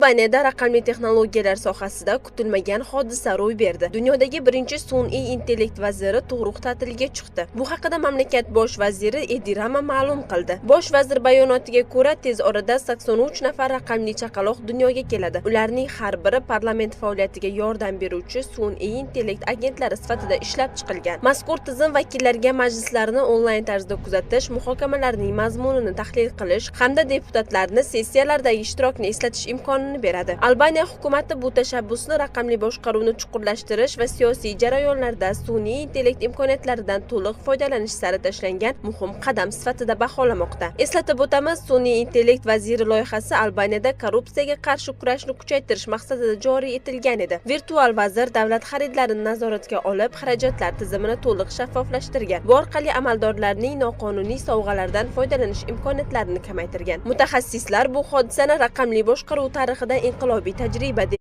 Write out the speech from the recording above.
Albaniyada raqamli texnologiyalar sohasida kutilmagan hodisa ro'y berdi. Dunyodagi birinchi sun'iy intellekt vaziri tug'ruq ta'tiliga chiqdi. Bu haqida mamlakat bosh vaziri Edi Rama ma'lum qildi. Bosh vazir bayonotiga ko'ra, tez orada 83 nafar raqamli chaqaloq dunyoga keladi. Ularning har biri parlament faoliyatiga yordam beruvchi sun'iy intellekt agentlari sifatida ishlab chiqilgan. Mazkur tizim vakillarga majlislarni onlayn tarzda kuzatish, muhokamalarning mazmunini tahlil qilish hamda deputatlarni sessiyalardagi ishtirokni eslatish imkonini beradi. Albaniya hukumati bu tashabbusni raqamli boshqaruvni chuqurlashtirish va siyosiy jarayonlarda sun'iy intellekt imkoniyatlaridan to'liq foydalanish sari tashlangan muhim qadam sifatida baholamoqda. Eslatib o'tamiz, sun'iy intellekt vaziri loyihasi Albaniyada korrupsiyaga qarshi kurashni kuchaytirish maqsadida joriy etilgan edi. Virtual vazir davlat xaridlarini nazoratga olib, xarajatlar tizimini to'liq shaffoflashtirgan. Bu orqali amaldorlarning noqonuniy sovg'alardan foydalanish imkoniyatlarini kamaytirgan. Mutaxassislar bu hodisani raqamli boshqaruv tarixida inqilobiy tajriba deb